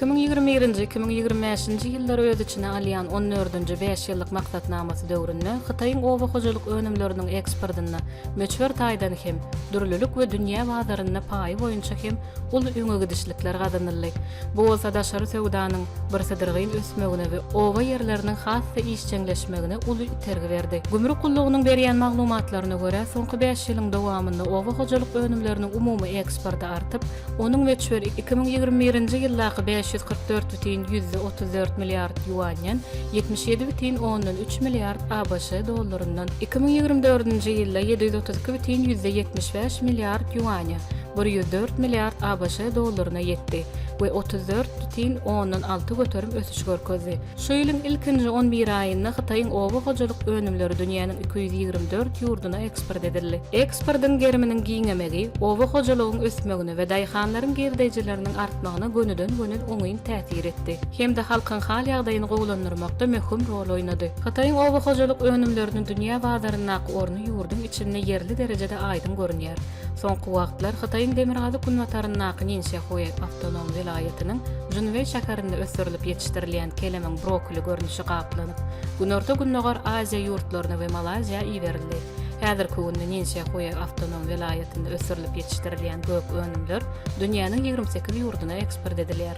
2021-nji, 2025-nji ýyllary öz içine alýan on dördünji bäşýyllyk maksatnamasy döwründe Hytaýyň oba hojalyk önümleriniň eksportynda möçber taýdan hem, dürlülik we dünýä bazarynda paýy boýunça hem uly öňegidişlikler gazanyldy. Bu bolsa daşary söwdanyň birsydyrgyn ösmegine we oba ýerleriniň has-da işjeňleşmegine uly itergi berdi. Gümrük gullugynyň berýän maglumatlaryna görä, soňky bäş ýylyň dowamynda oba hojalyk önümleriniň umumy eksporty artyp, onuň möçberi 2021-nji ýyldaky 544 bütin 34 milliard ýuandan 77 bütin ondan üç milliard ABŞ dollaryndan 2024-nji ýylda 732 bütin 75 milliard ýuana, 104 milliard ABŞ dollaryna ýetdi we 34 bütin ondan 6% ösüş görkezdi. Şu ýylyň ilkinji on bir aýynda Hytaýyň oba hojalyk önümleri dünýäniň 224 ýurduna eksport edildi. Eksportyň geriminiň giňemegi oba hojalygyň ösmegine we daýhanlaryň girdejileriniň artmagyna gönüden-göni oňyn täsir etdi hem-de halkyň hal-ýagdaýyny gowulandyrmakda möhüm rol oýnady. Hytaýyň oba hojalyk önümleriniň dünýä bazaryndaky orny ýurduň içinde ýerli derejede aýdyň görünýär. Soňky wagtlar Hytaýyň demirgazyk-günbataryndaky Ninşehuý awtonom welaýatynyň Junweý şäherinde ösdürilip ýetişdirilýän kelemiň brokoli görnüşi gaplanyp, Günorta-Gündogar Aziýa ýurtlaryna we Malaýziýa iberildi. Häzirki günde Ninşehuý awtonom welaýatynda ösdürilip ýetişdirilýän gök önümler dünýäniň 28 ýurduna eksport edilýär.